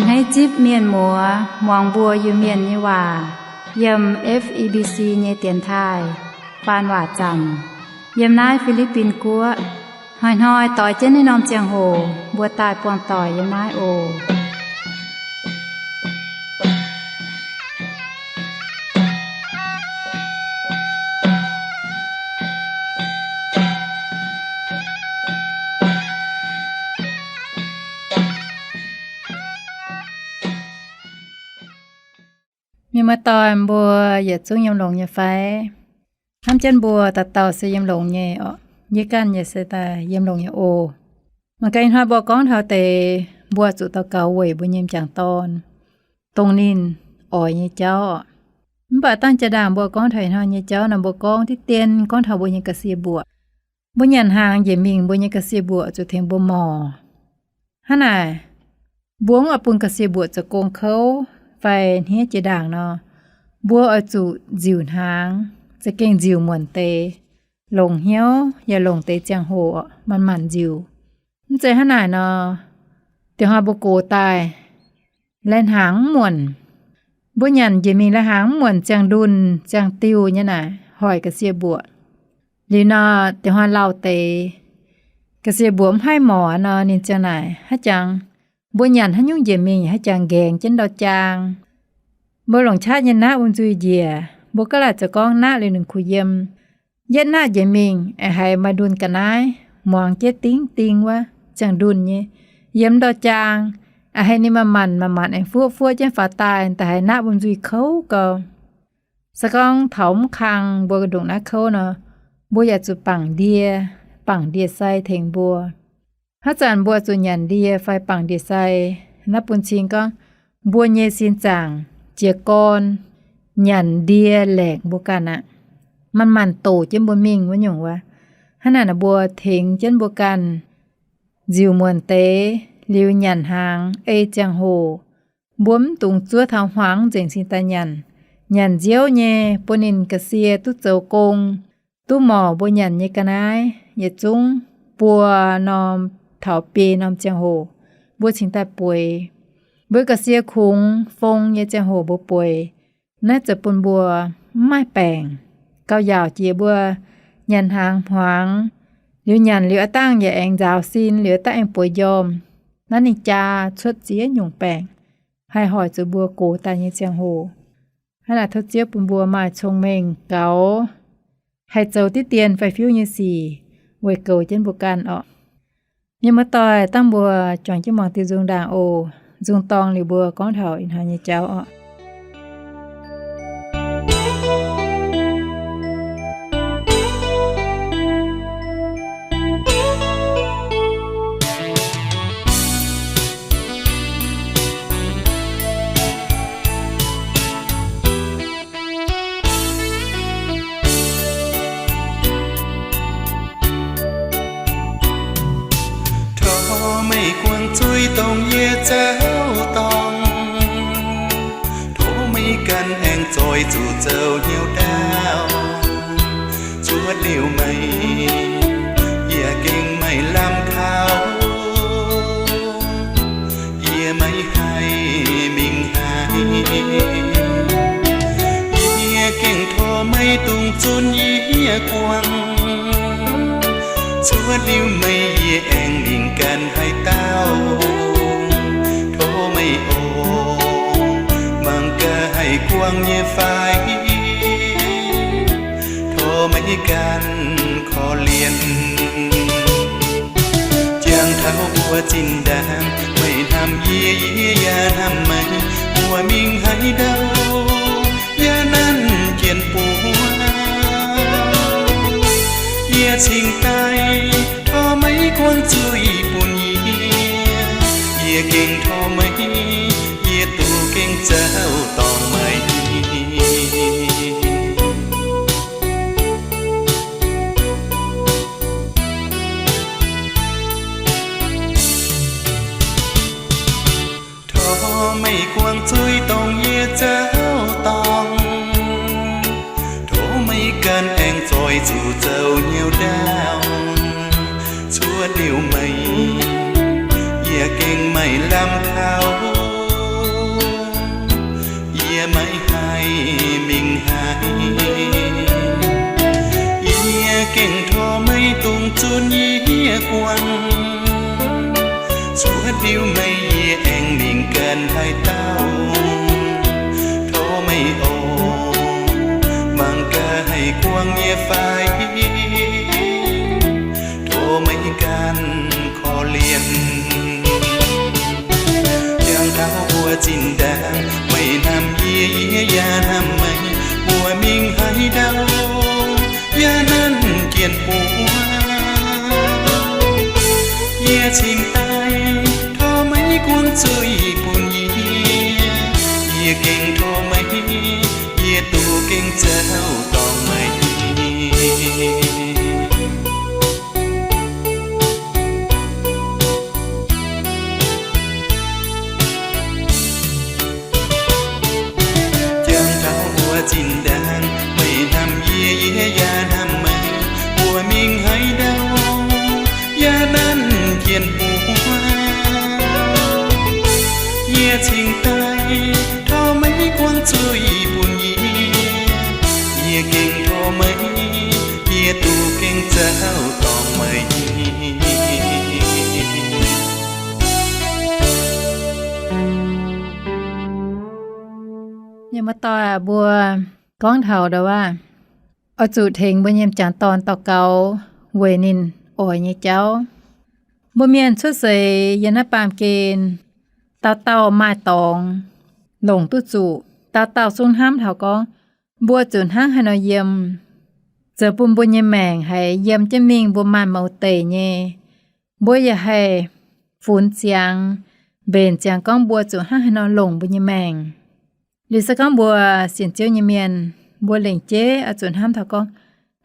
Hneiv zipv mienh muoz muangx mbuo Iu-Mienh nyei waac yiem F E B C nyei dienx taaih faan waac zanc yiem naaiv Fi^li^bin Guoqv. Hnoi-hnoi doix jienv naaiv norm ziangh hoc mbuo daaih buangh doic yiem naaiv oc. Mienh muoz-doic, mbuo yietc zungv yiem longx nyei fai? Hnamv jienv mbuo dauh dauh se yiem longx nyei oc. Yie ganh yaac se daaih yiem longx nyei oc. Mangc gaax ih hnoi mbuo gorngv taux deix mbuo zuqc daux gaux weic mbuo nyei m'jangc dorn, dongh ninh oix nyei jauv oc. Mv baac dangh jaa ndaangc mbuo gorngv taux ih hnoi nyei jauv nor, mbuo gorngv diqv dien gorngv taux mbuo nyei ga'sie mbuoqc. Mbuo nyanc hnaangx njiec mingh, mbuo nyei ga'sie mbuoqc zuqc tengx mbuo mangc. Hnangv naaic, mbuo mv oix bun ga'sie mbuoqc zoux gong kouv fai hniev jiex ndaangc nor, mbuo oix zuqc nziuc hnaangx, za'gengh nziuc muonc deix, longc hnyouv yaac longc deix ziangh hoc manc-manc nziuc. Mv zeiz hnangv naaic nor, da'hnoi mbuo gox daaih, lai-hnaangx mv muonc. Mbuo nyanc njiec mingh lai-hnaangx mv muonc, ziangh ndunh ziangh diuh nyei naaic hoic ga'sie mbuoqc. Liuz nor, da'hnoi lauh deix, ga'sie mbuoqc mv haih mangc nor, ninh ziangh naaic, haaix jangx mbuo nyanc haaix nyungc njiec mingh haaix jangx nqaengx jienv ndau-jaang. Mbuo longc qaqv nyei naqv wuom-nzuih njiec, mbuo gaav laaic zoux gorngv naqv liuz ninh kuh yiem. Yietv naqv njiec mingh aengx haiz maaih ndunh ga'naaiv muangx jienv ding ding wuov, ziangh ndunh nyei, yiem ndau-jaang. A'haiz ninh manc-manc manc-manc aengx fuoqv fuoqv jienv faaux daaih, da'haiz naqv wuom-nzuih kouv gau. Se gorngv taux mv kang mbuo ndongc naaiv kouv nor, mbuo yaac zuqc bangc ndie, bangc ndie-sai tengx mbuo. Haaix zanc mbuo zuqc nyanc ndie fai bangc ndie-sai, naaiv bun cing gorngv mbuo nyei sin zaangc jiez gorn nyanc ndie laengc mbuo ganh aqv. Manc-manc doqc jienv mbuo mingh wuov nyungc wuov. Hnangv naaic nor mbuo tengx jienv mbuo ganh nziuc muonc deix liuz nyanc hnaangx ei ziangh hoc, mbuo mv dungx zuov taux hmuangx nzengc cingx daaih nyanc. Nyanc nziouv nyei bun ninh ga'sie duqv zoux gong, duqv mangc mbuo nyanc nyei ga'naaiv. Yietc zungv buo norm taux biei norm ziangh hoc mbuo cingx daaih bueix. Mbuo ga'sie kungx fong nyei ziangh hoc mbuo bueix, naaiv zoux bun mbuo mv maaih baengc. Gauh yaauc jiex mbuo nyanc hnaangx hmuangx, liuz nyanc liuz aav dangh yaac aengx nzaaux sin, liuz aav dangh aengx bueix njormh. Naaiv ninh jaa cuotv ziex nyungc baengc, haih hoic zuqc mbuo gox daaih nyei ziangh hoc. Hnangv naaic tov Ziouv bun mbuo maaih cong-mengh gaux, haih zoux diqv dien fai fiuv nyei sic weic goux jienv mbuo ganh orqc. Mienh muoz-doic, dangh mbuo juangc jienv muangx diuh nzung ndaangc oc. Nzung dorng liuz mbuo gorngv taux ih hnoi nyei jauv orqc. Tov meih guangc zuiz dongh yie zauv dorngh. Tov meih ganh aengx zoix zuqc zoux hnyouv ndaauv. Cuotv liuz meih, yie gengh maiv lamh kaux. Yie maiv haih mingh haaix. Yie gengh tov meih dungx zunv yie guangc. Cuotv liuz meih yie aengx mingh ganh haaix dauh. Tov meih oc, mangc gaax haih guangc nyei fai. Tov meih ganh korv-lienh. Jangx taux mbuo zinh ndaangc, meih hnamv yie, yie yaac hnamv meih. Mbuo mingh haaix ndau, yaac nanv jienv buov. Yie cingx daaih, tov meih guangc zuiz bun yie. Yie gengh tov meih, yie duqv gengh zauv dorngh meih. Tov meih guangc zuiz dongh yie zauv dorngh. Tov meih ganh aengx zoix zuqc zoux hnyouv ndaauv. Cuotv liuz meih, yie gengh maiv lamh kaux. mingh haiz. Yie gengh tov meih dungx zunv yie guanh, cuotv diuv meih yie aengx mingh ganh haaix dauh. Tov meih oc, mangc gaax haih guangc yie fai, tov meih ganh korv-lienh. Jangx taux mbuo zinh ndaangc, meih hnamv yie, yie yaac hnamv meih, mbuo mingh haaix ndau yaac nanv jien buo. Yie cingx daaih tov meih guangc zuiz bun yie, yie gengh tov meih, yie duqv gengh zauh dorngc meih. Jangx taux mbuo zinh ndaangc, meih hnamv yie, yie yaac hnamv meih, mbuo mingh haaix ndau yaac nanv jien buo. Yie cingx daaih tov meih guangc zuiz bun yie, yie gengh tov meih, yie duqv gengh zauh dorngc meih. Mienh muoz-doic aac, mbuo gorngv taux ndau wuov, oix zuqc tengx mbuo nyei m'jangc dorn daux gaux weic ninh oix nyei jauv. Mbuo mienh cuotv seix yiem naaiv baamh gen, dauh dauh maaih dorngx longc duqv zuqc. Dauh dauh zungv hnamv taux gorngv, mbuo zuqc hnangv haaix nor yiem, zoux bun mbuo nyei maengc haiz yiem jienv mingh mbuo maaih mouz deic nyei. Mbuo yaac haih funx ziangx, mbenc ziangx gorngv mbuo zuqc hnangv haaix nor longc mbuo nyei maengc. Liuz se gorngv mbuo sienx Ziouv nyei mienh, mbuo lengc jeiv oix zuqc hnamv taux gorngv,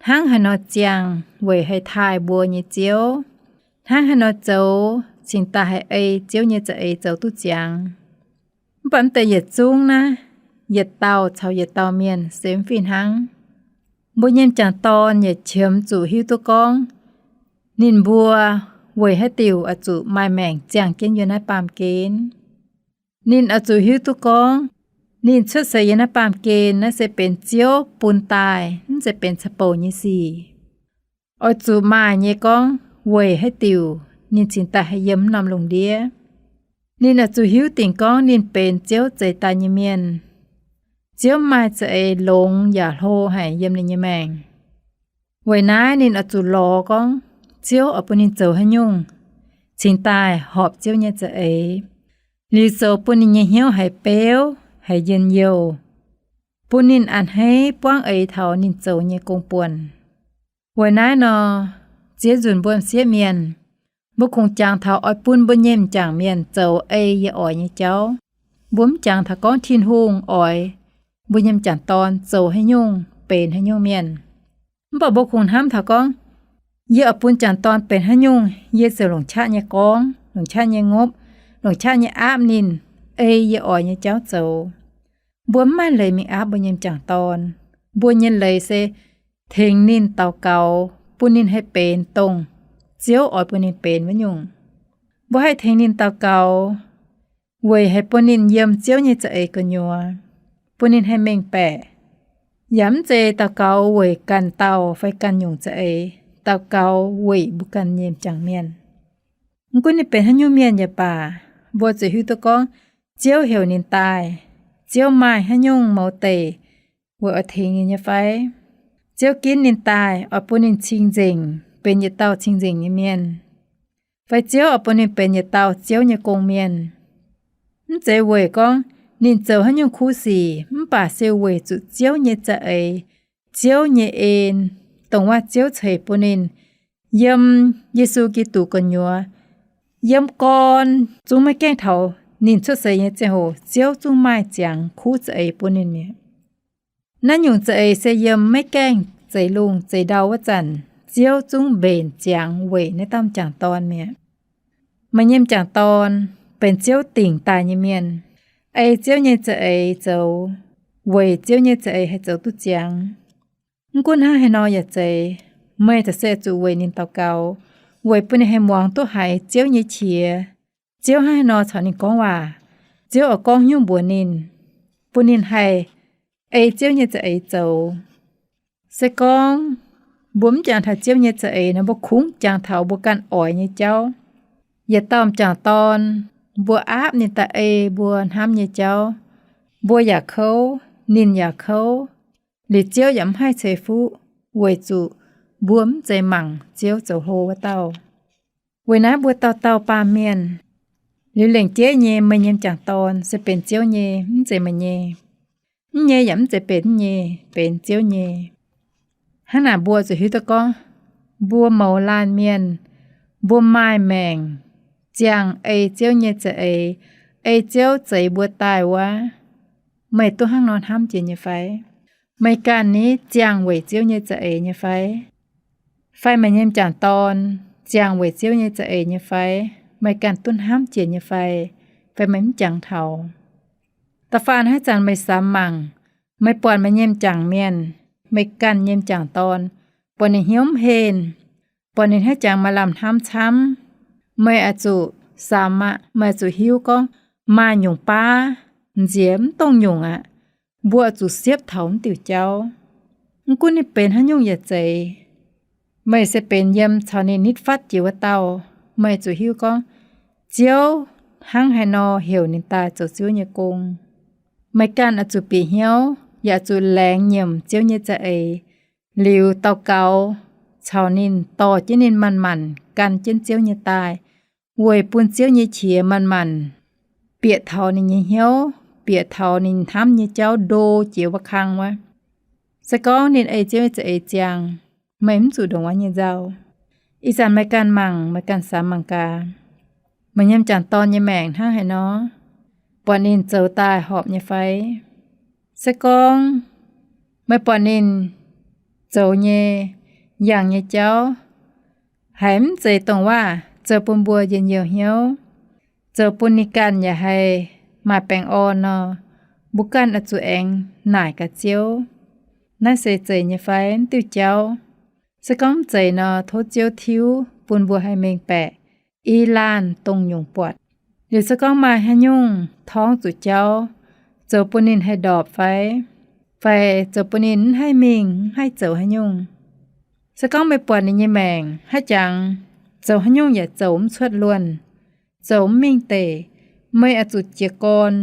hnangv haaix nor ziangh weic haih taaih mbuo nyei Ziouv, hnangv haaix nor zoux cingx daaih haih ei Ziouv nyei za'eix zoux duqv ziangx. Mv baac mv deix yietc zungv naaiv, yietc dauh caux yietc dauh mienh se mv fih hnangv. Mbuo nyei m'jangc dorn yaac qiemx zuqc hiuv duqv gorngv, ninh mbuo weic haaix diuc oix zuqc maaih maengc ziangh jienv yiem naaiv baamh gen. Ninh oix zuqc hiuv duqv gorngv, ninh cuotv seix yiem naaiv baamh gen naaiv se benx Ziouv bun daaih, mv zeiz benx caux bouc nyei sic. Oix zuqc maaih nyei gorngv weic haaix diuc ninh cingx daaih haih yiem norm lungh ndiev. Ninh oix zuqc hiuv dingc gorngv ninh benx Ziouv zeix daaih nyei mienh. Ziouv maaih za'eix longx yaac hlo haic yiem ninh nyei maengc. Weic naaiv ninh oix zuqc lorz gorngv Ziouv oix bun ninh zoux haaix nyungc cingx daaih horpc Ziouv nyei za'eix, liuz zoux bun ninh nyei hnyouv haiz beuv, haiz njien-youh, bun ninh a'hneiv buangv eix taux ninh zoux nyei gong-buonc. Weic naaiv nor, ziex nzunc mbuo m'sieqv mienh, mbuo kungx jangx taux oix bun mbuo nyei m'jangc mienh zoux ei yie oix nyei jauv. Mbuo mv jangx taux gorngv Tin-Hungh oix mbuo nyei m'jangc dorn zoux haaix nyungc benx haaix nyungc mienh. Mv baac mbuo kungx hnamv taux gorngv, yie oix bun m'jangc dorn benx haaix nyungc, yie ziouc longc qaqv nyei gorngv, longc qaqv nyei ngopv, longc qaqv nyei aapv ninh ei yie oix nyei jauv zoux. Mbuo mv maaih leiz mingh aapv mbuo nyei m'jangc dorn. Mbuo nyei leiz se tengx ninh daux gaux bun ninh haih benx dongh Ziouv oix bun ninh benx wuov nyungc. Mbuo haih tengx ninh daux gaux weic haih bun ninh yiem Ziouv nyei za'eix gu'nyuoz, bun ninh haih mengh baeqc. Yaac mv zeiz daux gaux weic ganh dauh fai ganh nyungc za'eix, daux gaux weic mbuo ganh nyei m'jangc mienh. Mv gunv ninh benx haaix nyungc mienh yaac baac, mbuo zuqc hiuv duqv gorngv Ziouv heuc ninh daaih, Ziouv maaih haaix nyungc mouz deic weic oix tengx ninh nyei fai? Ziouv ginv ninh daaih oix bun ninh cing-nzengc, benx yietc dauh cing-nzengc nyei mienh, fai Ziouv oix bun ninh benx yietc dauh Ziouv nyei gong-mienh. Mv zeiz weic gorngv ninh zoux haaix nyungc kuv sic, mv baac se weic zuqc Ziouv nyei za'eix, Ziouv nyei en, dongh wuov Ziouv ceix bun ninh yiem Yesu Giduc gu'nyuoz, yiem gorn zungv maiv gaengh taux ninh cuotv seix nyei ziangh hoc, Ziouv zungv maaih ziangx kuv za'eix bun ninh mi'aqv. Naaiv nyungc za'eix se yiem maiv gaengh zeix lungh zeix ndau wuov zanc, Ziouv zungv mbenc ziangx weic naaiv dauh m'jangc dorn mi'aqv. Meih nyei m'jangc dorn benx Ziouv dingc daaih nyei mienh, ei Ziouv nyei za'eix zoux, weic Ziouv nyei za'eix haih zoux duqv ziangx. Mv gunv hnangv haaix nor yaac zeiz, meih za'gengh se zuqc weic ninh daux gaux, weic bun ninh haih muangx duqv haiz Ziouv nyei qiex. Ziouv hnangv haaix nor caux ninh gorngv waac, Ziouv oix gorngv haaix nyungc mbuox ninh, bun ninh haih ei Ziouv nyei za'eix zoux. Se gorngv mbuo mv jangx taux Ziouv nyei za'eix nor, mbuo kungx jangx taux mbuo ganh oix nyei jauv. Yietc dauh m'jangc dorn, mbuo aapv ninh daaih ei mbuo hnamv nyei jauv, mbuo yaac kouv, ninh yaac kouv, liuz Ziouv yaac mv haih ceix fuqv, weic zuqc mbuo mv zeiz mangc Ziouv zoux hlo wuov dauh. Weic naaiv mbuo dauh dauh baamh mienh, liuz lengc jeiv nyei meih nyei m'jangc dorn se benx Ziouv nyei, mv zeiz meih nyei. Mv nyei yaac mv zeiz benx mv nyei, benx Ziouv nyei. Hnangv naaic mbuo zuqc hiuv duqv gorngv, mbuo mouz laanh mienh, mbuo maaih maengc ziangh ei Ziouv nyei za'eix, ei Ziouv zeix mbuo daaih wuov, meih duqv hnangv nor hnamv jiex nyei fai? Meih ganh ni ziangh weic Ziouv nyei za'eix nyei fai? Fai meih nyei m'jangc dorn ziangh weic Ziouv nyei za'eix nyei fai? Meih ganh duqv hnamv jiex nyei fai? Fai meih mv jangx taux? Da'faanh haaix zanc meih samx mangc, meih buatc meih nyei m'jangc mienh, meih ganh nyei m'jangc dorn, buatc ninh hnyouv mv henh, buatc ninh haiz jangx maaih lamh hnamv camv, meih oix zuqc samx aqv. Meih oix zuqc hiuv gorngv maaih nyungc baav nziex mv dongh nyungc aqv. Mbuo oix zuqc siepv taux mv diuc jauv. Mv gunv ninh benx haaix nyungc yietc zeiz, meih se benx yiem caux ninh nitv fatv jiex wuov dauh, meih zuqc hiuv gorngv Ziouv hnangv haaix nor heuc ninh daaih zoux Ziouv nyei gong. Meih ganh oix zuqc bieqc hnyouv, yaac zuqc laengz nyiemc Ziouv nyei za'eix, liuz daux gaux caux ninh, dorh jienv ninh manc-manc gan jienv Ziouv nyei daaih, weic bun Ziouv nyei qiex manc-manc bieqc taux ninh nyei hnyouv, bieqc taux ninh hnamv nyei jauv ndo jiex wuov kang wuov. Se gorngv ninh ei Ziouv nyei za'eix ziangh, meih mv zuqc ndongc wuov nyei nzauh. Ih zanc meih ganh mangc, meih ganh samx mangc gaax, meih nyei m'jangc dorn nyei maengc hnangv haaix nor, buatc ninh zoux daaih horpc nyei fai? Se gorngv meih buatc ninh zoux nyei, yangh nyei jauv, haiz mv zeiz dongh waac zoux bun mbuo njien-youh hnyouv, zoux bun ninh ganh yaac haih maaih baengh orn nor, mbuo ganh oix zuqc aengx naaic gaax Ziouv, naaiv se zeiz nyei fai mv diuh jauv. Se gorngv mv zeiz nor, tov Ziouv tiuv bun mbuo haih mengh baeqc i laanh dongh nyungc buatc. Liuz se gorngv maaih haaix nyungc torngv zuqc jauv, zoux bun ninh haih ndorpc fai, fai zoux bun ninh mv haih mingh, mv haih zoux haaix nyungc. Se gorngv meih buatc ninh nyei maengc haiz jangx zoux haaix nyungc yaac zoux mv cuotv luonh, zoux mv mingh deic, meih oix zuqc jiez gorn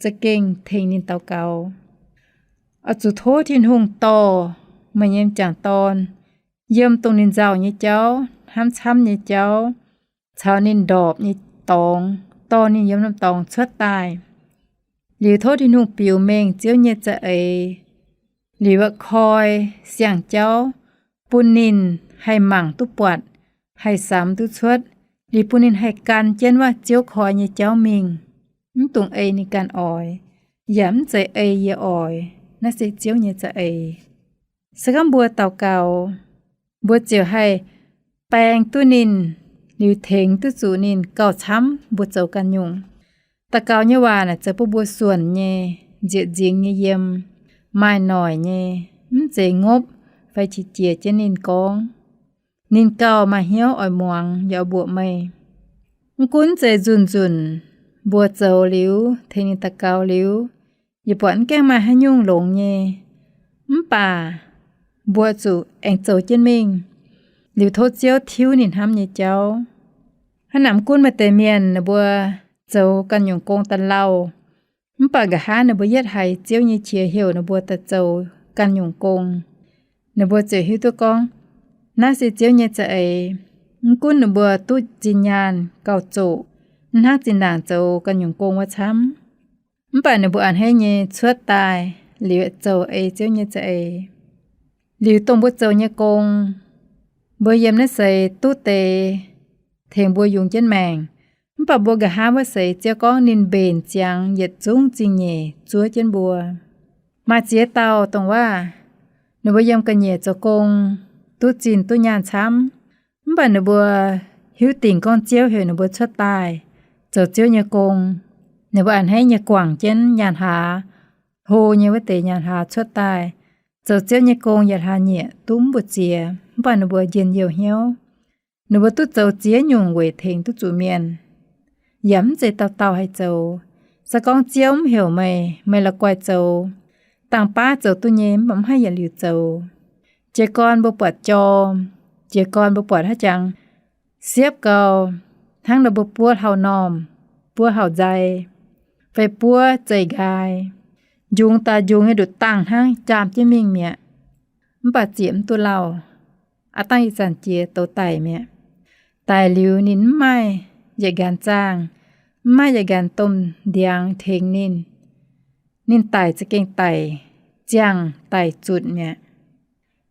za'gengh tengx ninh daux gaux. Oix zuqc tov Tin-Hungh dorh meih nyei m'jangc dorn yiem dongh ninh nzauh nyei jauv, hnamv camv nyei jauv, caux ninh ndorpc nyei dorngx, dorh ninh yiem norm dorngx cuotv daaih. Liuz tov Tin-Hungh biux mengh Ziouv nyei za'eix, liuz koi siang-jauv, bun ninh haih mangc duqv buatc, haih samx duqv cuotv, liuz bun ninh haih gan jienv wuov Ziouv koi nyei jauv mingh, mv dungx ei ninh ganh oix, yaac mv zeiz ei yie oix. Naaiv se Ziouv nyei za'eix. Se gorngv mbuo daux gaux, mbuo ziouc haih baeng duqv ninh, liuz tengx duqv zuqc ninh gauh camv mbuo zoux ganh nyungc. Daux gaux nyei waac naaic zoux bun mbuo suonc nyei, nzieqc nzingx nyei yiem, maaih noic nyei, mv zeiz ngopv fai qiex jiez jienv ninh gorngv. Ninh gauh maaih hnyouv oix muangx yaac oix mbuoqc meih. Mv gunv zeiz nzunc-nzunc mbuo zoux liuz, tengx ninh daux gaux liuz, yie buatc mv gaengh maaih haaix nyungc longx nyei. Mv baac mbuo zuqc aengx zoux jienv mingh, liuz tov Ziouv tiuv ninh hnamv nyei jauv. Hnangv naaic mv gunv maaih deix mienh ninh mbuo zoux ganh nyungc gong daaih lauh, mv baac nqa'haav ninh mbuo yietv haiz Ziouv nyei qiex heuc ninh mbuo daaih zoux ganh nyungc gong, ninh mbuo ziouc hiuv duqv gorngv, naaiv se Ziouv nyei za'eix. Mv gunv ninh mbuo duqv zinh nyaanh gauh zoqc, mv hnangv zinh ndaangc zoux ganh nyungc gong wuov camv, mv baac ninh mbuo a'hneiv nyei cuotv daaih liuz zoux ei Ziouv nyei za'eix. Liuz dongh mbuo zoux nyei gong, mbuo yiem naaiv seix duqv deix tengx mbuo yungz jienv maengc, mv baac mbuo nqa'haav wuov seix Ziouv gorngv ninh mbenc ziangx yietc zungv zingh nyeic zuov jienv mbuo. Maaih ziex dauh dongh waac, ninh mbuo yiem ga'nyiec zoux gong, duqv zinh duqv nyaanh camv, mv baac ninh mbuo hiuv dingc gorngv Ziouv heuc ninh mbuo cuotv daaih zoux Ziouv nyei gong. Ninh mbuo a'hneiv nyei guangc jienv nyaanh hlaax, hlo nyei wuov deix nyaanh hlaax cuotv daaih zoux Ziouv nyei gong yietc hlaax nyieqc duqv mv mbu'ziex, mv baac ninh mbuo njien-youh hnyouv. Ninh mbuo duqv zoux ziex nyungc weic tengx duqv zuqc mienh, yaac mv zeiz dauh dauh haih zoux. Se gorngv Ziouv mv heuc meih, meih la'guaih zoux, Dangh baav zoux duqv nyei, mv baac mv haih yietc liuz zoux. Jiez gorn mbuo buatc jorm, jiez gorn mbuo buatc haaix jangx siepv gau, hnangv nor mbuo buov hlauv normh, buov hlauv nzai, fai buov zeih nqaai, njungx daaih njungx nyei nduqc dangh hnangv jaam jienv mingh mi'aqv. Mv baac zieqc mv duqv lauh. Aav dangh ih zanc jiex douz daic mi'aqv. Daic liuz ninh mv maaih yietc nqanx zaangh, mv maaih yietc nqanx domh ndiangx tengx ninh. Ninh daic za'gengh daic, ziangh daic zutc mi'aqv.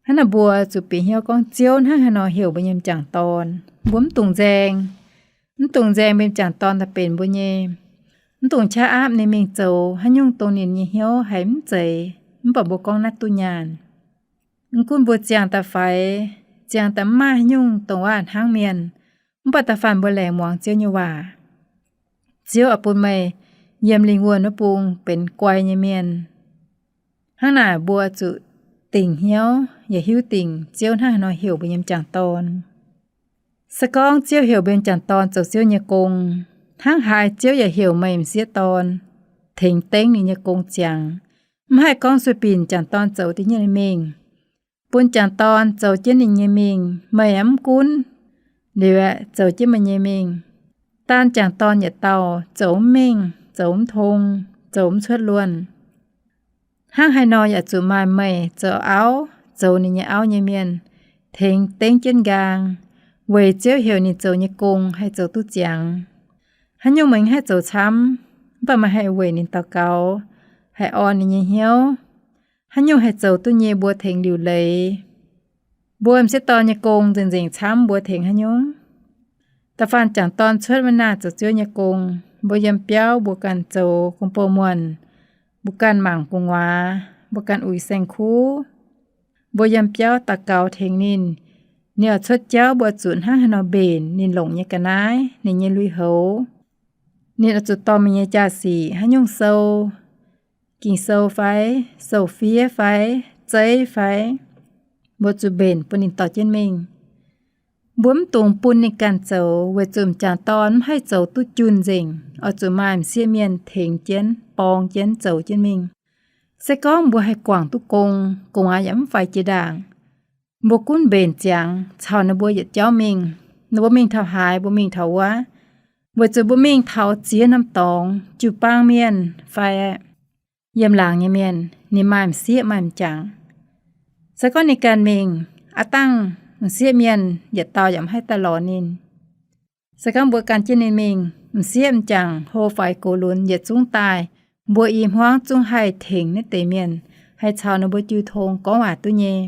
Hnangv naaic mbuo zuqc bieqc hnyouv gorngv Ziouv hnangv haaix nor heuc mbuo nyei m'jangc dorn, mbuo mv dungx nzaeng. Mv dungx nzaeng mbuo nyei m'jangc dorn daaih benx mbuo nyei. Mv dungx qaqv aapv ninh mingh zoux haaix nyungc dongh ninh nyei hnyouv haiz mv zeiz, mv baac mbuo gorngv naaiv duqv nyaanh. Mv gunv mbuo ziangh daaih faix, ziangh daaih mv maaih haaix nyungc dongh waac hnangv mienh, mv baac da'faanh mbuo laengz muangx Ziouv nyei waac, Ziouv oix bun meih yiem lingh wuonh wuov bung benx guai nyei mienh. Hnangv naaic mbuo zuqc dingc hnyouv yaac hiuv dingc Ziouv hnangv haaix nor heuc mbuo nyei m'jangc dorn. Se gorngv Ziouv heuc mbuo m'jangc dorn zoux Ziouv nyei gong, hnangv haaix Ziouv yaac heuc meih m'sieqv dorn tengx dengv ninh nyei gong ziangx. Mv haih gorngv sueih binc m'jangc dorn zoux da'nyeic nyei mingh, bun m'jangc dorn zoux jienv ninh nyei mingh, meih aeqv, mv gunv liuz aeqv, zoux jienv meih nyei mingh. Daanh m'jangc dorn yietc dauh zoux mv mingh, zoux mv tong, zoux mv cuotv luonh. Hnangv haaix nor yaac zuqc maaih meih zoux auv, zoux ninh nyei auv nyei mienh tengx dengv jienv nqaang, weic Ziouv heuc ninh zoux nyei gong haih zoux duqv ziangx. Haaix nyungc meih mv haih zoux camv, mv baac meih haih weic ninh daux gaux, haih orn ninh nyei hnyouv. Haaix nyungc haih zoux duqv nyei mbuo tengx liuc leiz. Mbuo m'sieqv dorn nyei gong nzengc-nzengc camv mbuo tengx haaix nyungc. Da'faanh m'jangc dorn cuotv wuov naaic zoux Ziouv nyei gong, mbuo yiem biauv mbuo ganh zoux gong-bou muonh, mbuo ganh mangc gu'nguaaz, mbuo ganh uix saeng-kuv. Mbuo yiem biauv daux gaux tengx ninh, ninh oix cuotv jauv mbuo zuqc hnangv haaix nor mbenc ninh longc nyei ga'naaiv, ninh nyei lui-houx. Ninh oix zuqc dorh mingh nyei jaa-sic haaix nyungc sou, Ging-Sou fai, sou-fiev fai, zeiv fai, mbuo zuqc mbenc bun ninh dorh jienv mingh. Mbuo mv dungx bun ninh ganh zoux, weic zuqc m'jangc dorn mv haih zoux duqv junh nzengc, oix zuqc maaih m'sieqv mienh tengx jienv, borng jienv, zoux jienv mingh. Se gorngv mbuo haih guangc duqv gong, gu'nguaaz yaac mv faix jiex ndaangc, mbuo gunv mbenc ziangx caux ninh mbuo yietc jauv mingh, ninh mbuo mingh taux haaix, mbuo mingh taux wuov, weic zuqc mbuo mingh taux ziex norm dorngx, jiu-baang mienh fai yiem laangz nyei mienh, ninh maaih m'sieqv maaih m'jangc. Se gorngv ninh ganh mingh, aav dangh m'sieqv mienh yietc dauh yaac mv haih daaih lorz ninh. Se gorngv mbuo gan jienv ninh mingh, m'sieqv m'jangc hlo faix gox lunx yietc zungv daaih, mbuo i hmuangv zungv haih tengx naaiv deix mienh, haih caux ninh mbuo jiu tong gorngv waac duqv nyei.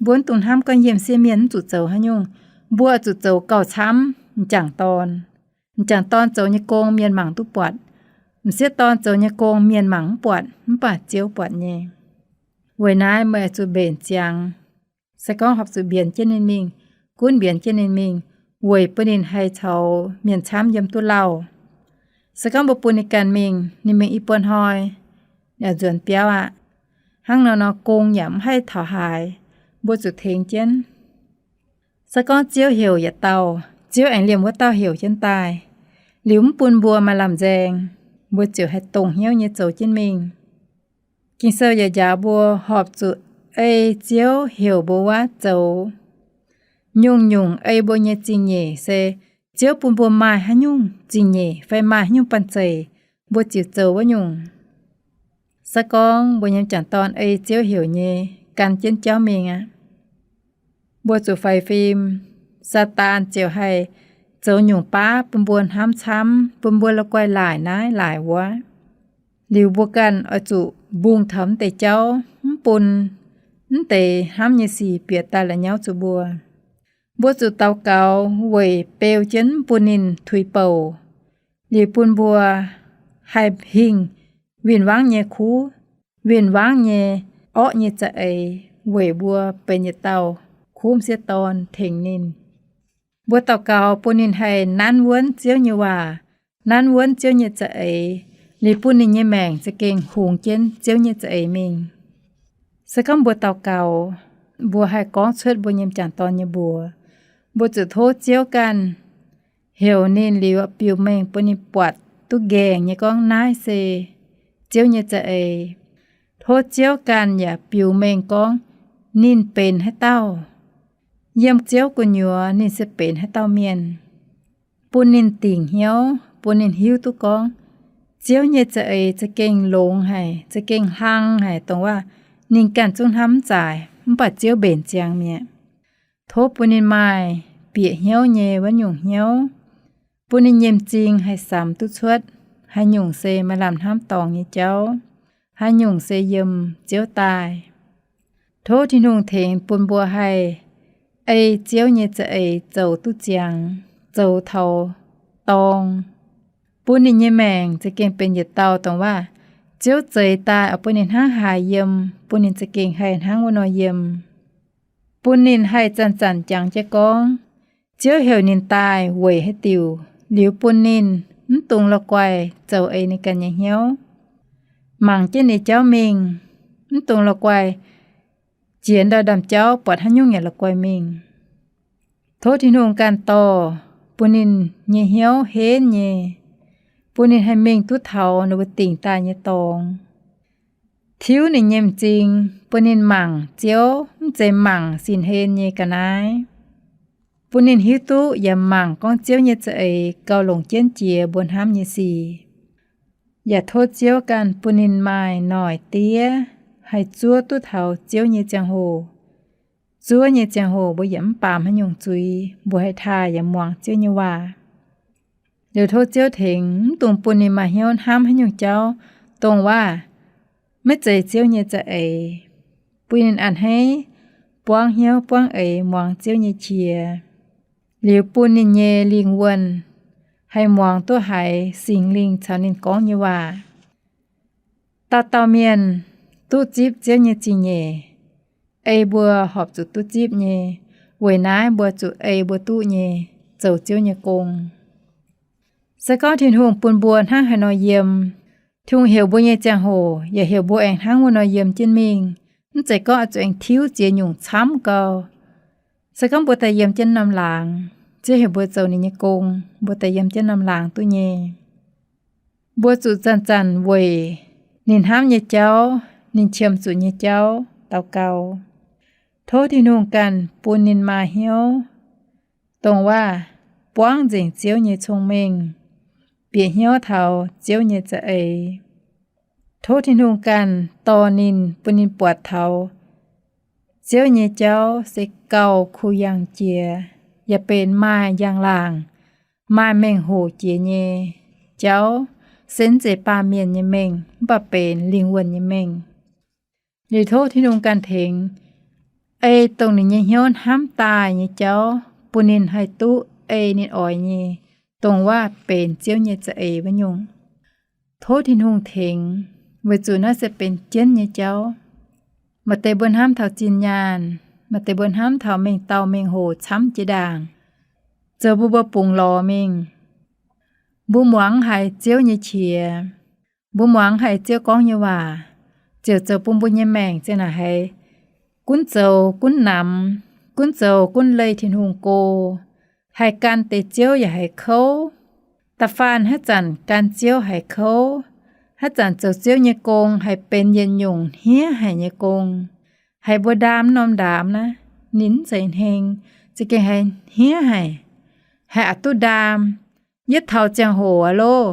Mbuo mv dungx hnamv gorngv yie m'sieqv mienh mv zuqc zoux haaix nyungc. Mbuo zuqc zoux gauh camv m'jangc dorn. M'jangc dorn zoux nyei gong mienh mangc duqv buatc. M'sieqv dorn zoux nyei gong mienh mangc mv buatc, mv baac Ziouv buatc nyei. Weic naaiv meih zuqc mbenc ziangx. Se gorngv horpc zuqc mbienx jienv ninh mingh, gunv mbienx jienv ninh mingh, weic bun ninh haih caux mienh camv yiem duqv lauh. Se gorngv mbuo bun ninh ganh mingh, ninh mingh i buo hnoi, ninh nzuonx biauv aqv. Hnangv nor nor gong yaac mv haih taux haaix, mbuo zuqc tengx jienv. Se gorngv Ziouv heuc yietc dauh, Ziouv aengx liemh wuov dauh heuc jienv daaih, liuz mv bun mbuo maaih lamh nzaeng, mbuo ziouc haih dongh hnyouv nyei zoux jienv mingh. Ging-Sou yaac njaaux mbuo horpc zuqc ei Ziouv heuc mbuo wuov zoux. Nyungc-nyungc ei mbuo nyei zingh nyeic se Ziouv bun mbuo maaih haaix nyungc zingh nyeic fai maaih haaix nyungc banh zeic, mbuo ziouc zoux wuov nyungc. Se gorngv mbuo nyei m'jangc dorn ei Ziouv heuc nyei, gan jienv jauv mingh aqv. Mbuo zuqc faix fim, Saadaan ziouc haih zoux nyungc baav bun mbuo hnamv camv, bun mbuo la'guaih laaic naaiv laaic wuov. Liuz mbuo ganh oix zuqc mbungh taux mv deix jauv, mv bun mv deix hnamv nyei sic bieqc daaih la'nyauv zuqc mbuo. Mbuo zuqc daux gaux weic beu jienv mv bun ninh tuix bouc, liuz bun mbuo haih hingh win-wangv nyei kuv, win-wangv nyei orqv nyei za'eix, weic mbuo benx yietc dauh kuv m'sieqv dorn tengx ninh. Mbuo daux gaux bun ninh haih nanv wuonv Ziouv nyei waac, nanv wuonv Ziouv nyei za'eix, liuz bun ninh nyei maengc za'gengh hungx jienv Ziouv nyei za'eix mingh. Se gorngv mbuo daux gaux, mbuo haih gorngv cuotv mbuo nyei m'jangc dorn nyei mbuox, mbuo zuqc tov Ziouv ganh heuc ninh liuz biux mengh bun ninh buatc duqv nqaengc nyei gorngv naaiv se Ziouv nyei za'eix. Tov Ziouv ganh yaac biux mengh gorngv ninh benx haaix dauh. Yiem Ziouv gu'nyuoz ninh se benx haaix dauh mienh. Bun ninh dingc hnyouv, bun ninh hiuv duqv gorngv Ziouv nyei za'eix za'gengh longx haic, za'gengh hlang haic, dongh waac ninh ganh zungv hnamv mv zaaix, mv baac Ziouv mbenc ziangx mi'aqv. Tov bun ninh maaih bieqc hnyouv nyei wuov nyungc hnyouv, bun ninh nyei m'zing haih samx duqv cuotv haaix nyungc se maaih lamh hnamv dorngx nyei jauv, haaix nyungc se yiem Ziouv daaih. Tov Tin-Hungh tengx bun mbuo haih ei Ziouv nyei za'eix zoux duqv ziangx, zoux taux dorng, bun ninh nyei maengc za'gengh benx yietc dauh dongh waac Ziouv zeix daaih oix bun ninh hnangv haaix yiem, bun ninh za'gengh haih hnangv wuov nor yiem. Bun ninh haih zanc-zanc jangx jienv gorngv Ziouv heuc ninh daaih weic haaix diuc, liuz bun ninh mv dungx la'guaih zoux ei ninh ganh nyei hnyouv. Mangc jienv ninh jauv mingh, mv dungx la'guaih jiex ndau ndaamv-jauv buatc haaix nyungc yaac la'guaih mingh. Tov Tin-Hungh ganh dorh bun ninh nyei hnyouv henv nyei, bun ninh haih mingh duqv taux ninh mbuo dingc daaih nyei dorngx. Tiuv ninh nyei m'zing, bun ninh mangc Ziouv, mv zeiz mangc sin-hlen nyei ga'naaiv. Bun ninh hiuv duqv yaac mangc gorngv Ziouv nyei za'eix gauh longc jienv jiex mbuo hnamv nyei sic. Yaac tov Ziouv ganh bun ninh maaih noic diev, haih zuov duqv taux Ziouv nyei ziangh hoc. Zuov nyei ziangh hoc mbuo yaac mv baamz haaix nyungc zuiz, mbuo haih taaih yaac muangx Ziouv nyei waac. Liuz tov Ziouv tengx mv dungx bun ninh maaih hnyouv hnamv haaix nyungc jauv, dongh waac maiv zeiz Ziouv nyei za'eix. Bun ninh a'hneiv buangv hnyouv buangv eix muangx Ziouv nyei qiex. Liuz bun ninh nyei lingh wuonh haih muangx duqv haiz Singx Lingh caux ninh gorngv nyei waac. Dauh dauh mienh duqv zipv Ziouv nyei zingh nyeic, ei mbuo horpc zuqc duqv zipv nyei. Weic naaiv mbuo zuqc ei mbuo duqv nyei, zoux Ziouv nyei gong. Se gorngv Tin-Hungh bun mbuo hnangv haaix nor yiem, Tin-Hungh heuc mbuo nyei ziangh hoc yaac heuc mbuo aengx hnangv wuov nor yiem jienv mingh. Mv zeiz gorngv oix zuqc aengx tiuv ziex nyungc camv gau. Se gorngv mbuo daaih yiem jienv norm laangz, Ziouv heuc mbuo zoux ninh nyei gong, mbuo daaih yiem jienv norm laangz duqv nyei. Mbuo zuqc zanc-zanc weic ninh hnamv nyei jauv, ninh qiemx zuqc nyei jauv daux gaux. Tov Tin-Hungh ganh bun ninh maaih hnyouv, dongh waac buangv nzengc Ziouv nyei cong-mengh, bieqc hnyouv taux Ziouv nyei za'eix. Tov Tin-Hungh ganh dorh ninh, bun ninh buatc taux Ziouv nyei jauv se gauh kuh yangh jiex, yaac benx maaih njang-laangc, maaih mengh hoc jiex nyei jauv, se mv zeiz baamh mienh nyei mengh, mv baac benx lingh wuonh nyei mengh. Liuz tov Tin-Hungh ganh tengx ei dongh ninh nyei hnyouv hnamv daaih nyei jauv, bun ninh haih duqv ei ninh oix nyei, dongh waac benx Ziouv nyei za'eix wuov nyungc. Tov Tin-Hungh tengx, weic zuqc naaiv se benx jienv nyei jauv. Maaih deix mbuo hnamv taux zinh nyaanh, maaih deix mbuo hnamv taux mengh dauh mengh hoc camv jiex ndaangc, zoux bun mbuo bungx lorz mingh. Mbuo muangx haiz Ziouv nyei qiex, mbuo muangx haiz Ziouv gorngv nyei waac, ziouc zoux bun mbuo nyei maengc ziang naaic haiz gunv zoux gunv namx, gunv zoux gunv leih Tin-Hungh go, haih gan deix Ziouv yaac haiz kouv. Da'faanh haaix zanc gan Ziouv haiz kouv, haaix zanc zoux Ziouv nyei gong haiz benx yietc nyungc hniev haic nyei gong, haiz mbuo ndaam norm ndaamx naaiv, ninh mv zeiz hneng, za'gengh haiz hniev haic, haiz aqc duqv ndaam. Yietv taux ziangh hoc aqv loh,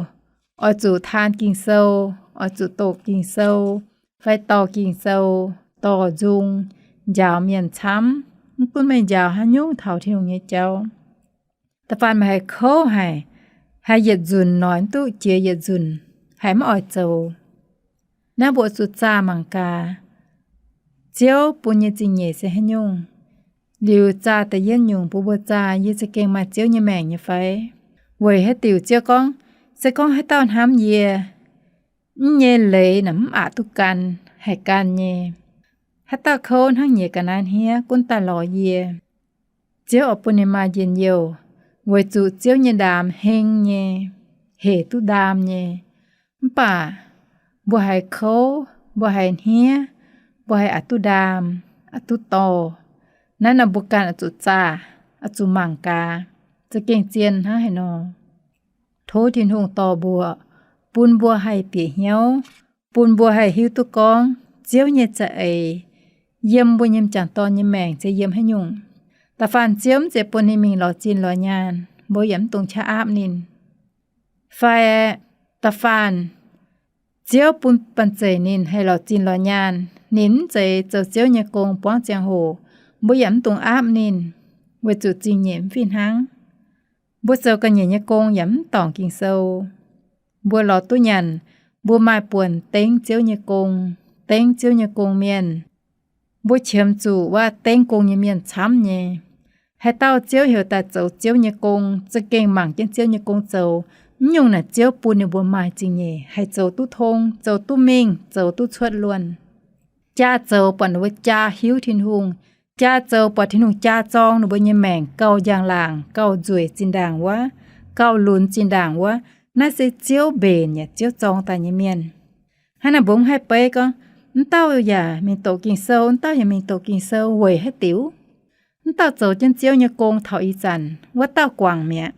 oix zuqc taan Ging-Sou, oix zuqc doqc Ging-Sou, fai dorh Ging-Sou, dorh nzung, njaaux mienh camv, mv gunv meih njaaux haaix nyungc taux Tin-Hungh nyei jauv. Da'faanh meih haiz kouv haic, haiz yietc nzunc noic mv duqv jiex yietc nzunc, haiz mv oix zoux. Naaiv mbuo zuqc zaah mangc gaax, Ziouv bun nyei zingh nyeic se haaix nyungc. Liuz zaah da'yietv nyungc bun mbuo zaah, yie za'gengh maaih Ziouv nyei maengc nyei fai? Weic haaix diuc Ziouv gorngv, se gorngv haaix dauh hnamv yie, yie nyei leiz naaic mv aqc duqv gan, haih gan nyei. Haaix dauh kouv hnangv nyiex ga'naaiv hniev gunv daaih lorz yie, Ziouv oix bun ninh maaih njien-youh, weic zuqc Ziouv nyei ndaamx heng nyei, hec duqv ndaam nyei. Mv baac mbuo haiz kouv, mbuo haiz hniev, mbuo haiz aqc duqv ndaam, aqc duqv dorh, naaiv nor mbuo ganh oix zuqc zaah, oix zuqc mangc gaax, za'gengh zien hnangv haaix nor. Tov Tin-Hungh dorh mbuo, bun mbuo haih bieqc hnyouv, bun mbuo haih hiuv duqv gorngv Ziouv nyei za'eix yiem mbuo nyei m'jangc dorn nyei maengc se yiem haaix nyungc. Da'faanh Ziouv mv zeiz bun ninh mingh lorz zinh lorz nyaanh, mbuo yaac mv dungx qaqv aapv ninh. Fai da'faanh Ziouv bun banh zeic ninh haih lorz zinh lorz nyaanh, ninh mv zeiz zoux Ziouv nyei gong buangv ziangh hoc, mbuo yaac mv dungx aapv ninh, weic zuqc zingh nyeic mv fih hnangv. Mbuo zoux ga'nyiec nyei gong yaac mv dorngc Ging-Sou. Mbuo lorz duqv nyanc, mbuo maaih buonc dengv Ziouv nyei gong, dengv Ziouv nyei gong mienh. Mbuo qiemx zuqc wuov dengv gong nyei mienh camv nyei. Haaix dauh Ziouv heuc daaih zoux Ziouv nyei gong, za'gengh mangc jienv Ziouv nyei gong zoux, mv nyungc naaic Ziouv bun ninh mbuo maaih zingh nyeic haih zoux duqv tong, zoux duqv mingh, zoux duqv cuotv luonh. Jaa zoux buatc ninh mbuo jaa hiuv Tin-Hungh, jaa zoux buatc Tin-Hungh jaa zorng ninh mbuo nyei maengc gauh njang-laangc, gauh nzueic zinh ndaangc wuov, gauh lunx zinh ndaangc wuov. Naaiv se Ziouv mbenc yaac Ziouv zorng daaih nyei mienh. Hnangv naaic mbuo mv haih beiv gorngv, mv dauh yaac mingh doqc Ging-Sou, mv dauh yaac mingh doqc Ging-Sou weic haaix diuc? Mv dauh zoux jienv Ziouv nyei gong taux ih zanc, wuov dauh guangc mi'aqv.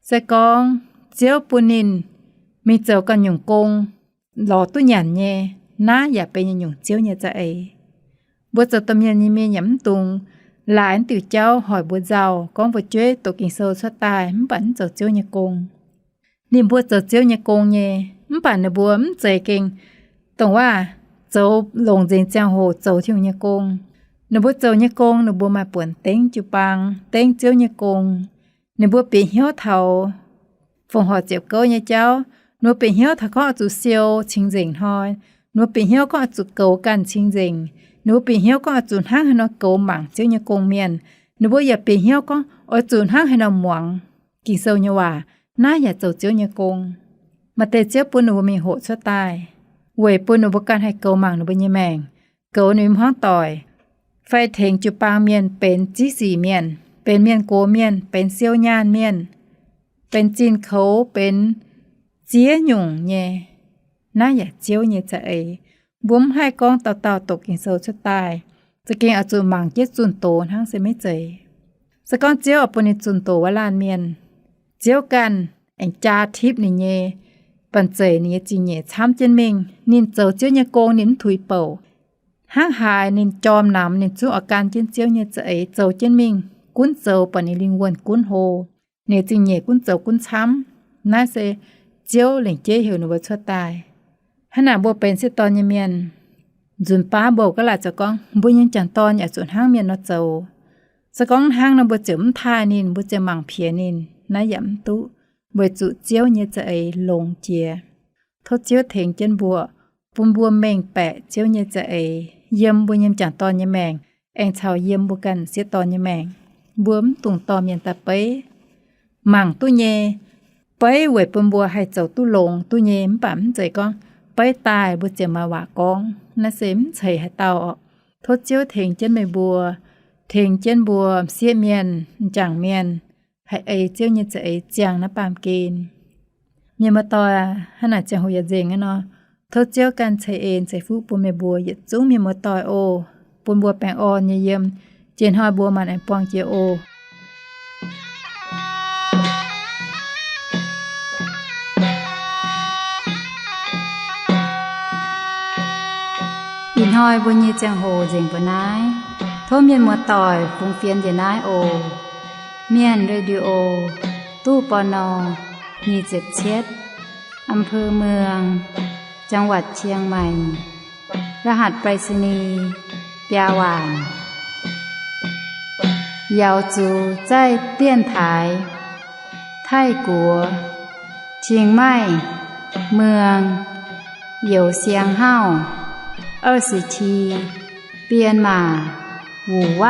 Se gorngv Ziouv bun ninh mingh zoux ganh nyungc gong, lorz duqv nyanc nyei, naaiv yaac benx nyungc Ziouv nyei za'eix. Mbuo zoux domh mienh nyei mienh yaac mv dungx laaix diuc jauv hoic mbuo nzauh, gorngv mbuo jueiv doqc Ging-Sou cuotv daaih mv baac mv zoux Ziouv nyei gong. Ninh mbuo zoux Ziouv nyei gong nyei, mv baac ninh mbuo mv zeiz gengh dongh waac zoux longc nzengc ziangh hoc zoux Tin-Hungh nyei gong. Ninh mbuo zoux nyei gong, ninh mbuo maaih buonc dengv jiu-baang, dengv Ziouv nyei gong. Ninh mbuo bieqc hnyouv taux fongc horc ziepc gouv nyei jauv. Ninh mbuo bieqc hnyouv taux gorngv oix zuqc siou cing-nzengc hnoi. Ninh mbuo bieqc hnyouv gorngv oix zuqc goux ganh cing-nzengc. Ninh mbuo bieqc hnyouv gorngv oix zuqc hnangv haaix nor goux mangc Ziouv nyei gong mienh. Ninh mbuo yaac bieqc hnyouv gorngv oix zuqc hnangv haaix nor muangx Ging-Sou nyei waac. Naaiv yaac zoux Ziouv nyei gong. Maaih deix Ziouv bun ninh mbuo mingh hoqc cuotv daaih, weic bun ninh mbuo ganh haih goux mangc ninh mbuo nyei maengc, goux ninh mbuo hmuangv doic, fai tengx jiu-baang mienh benx ziv sic mienh, benx mienh gox mienh, benx siou nyaanh mienh, benx zinh koux, benx ziex nyungc nyei. Naaiv yaac Ziouv nyei za'eix. Mbuo mv haih gorngv dauh dauh doqc Ging-Sou cuotv daaih, za'gengh oix zuqc mangc jienv zunh doz hnangv se maiv zeiz. Se gorngv Ziouv oix bun ninh zunh doz wuov laanh mienh, Ziouv ganh aengx jaa tipv ninh nyei banh zeic, ninh nyei zingh nyeic camv jienv mingh. Ninh zoux Ziouv nyei gong ninh mv tuix bouc. Hnangv haaix ninh jorm namx, ninh zungv oix gan jienv Ziouv nyei za'eix zoux jienv mingh, gunv zoux buatc ninh lingh wuonh gunv hlo, ninh zingh nyeic gunv zoux gunv camv. Naaiv se Ziouv lengc jeiv heuc ninh mbuo cuotv daaih. Hnangv naaic mbuo benx sieqv dorn nyei mienh, nzunc baav mbuo gaav laaic zoux gorngv mbuo nyei m'jangc dorn yaac zuqc hnangv mienh nor zoux. Se gorngv hnangv nor mbuo ziouc mv taaih ninh, mbuo ziouc mangc piex ninh, naaiv yaac mv duqv, weic zuqc Ziouv nyei za'eix longx jiex. Tov Ziouv tengx jienv mbuo, bun mbuo mengh baeqc Ziouv nyei za'eix yiem mbuo nyei m'jangc dorn nyei maengc, aengx caux yiem mbuo ganh sieqv dorn nyei maengc. Mbuo mv dungx dorh mienh daaih beiv. Mangc duqv nyei, beiv weic bun mbuo haih zoux duqv longx duqv nyei, mv baac mv zeiz gorngv beiv daaih mbuo ziouc maaih waac gorngv. Naaiv se mv ceix haaix dauh oc. Tov Ziouv tengx jienv meih mbuo, tengx jienv mbuo m'sieqv mienh, m'jangc mienh, haih ei Ziouv nyei za'eix ziangh naaiv baamh gen. Mienh muoz-doic, hnangv naaic ziangh hoc yaac nzengc aqv nor, tov Ziouv ganh ceix en ceix fuqv bun meih mbuo yietc zungv mienh muoz-doic oc. Bun mbuo baengh orn nyei yiem. Jiex hnoi mbuo maanc aengx buangh jiex oc. Ih hnoi mbuo nyei ziangh hoc nzengc mbuo naaiv. Tov mienh muoz-doic fungx fienx njiec naaiv oc. Mienh Radio, ตู้ ปณ. nyic ziepc cietv, อำเภอเมือง จังหวัดเชียงใหม่ รหัสไปรษณีย์ biaa waanc. 瑶族在电台 泰国 Chiang Mai เมือง Yau Siang Hau, 二十七 Myanmar 五万.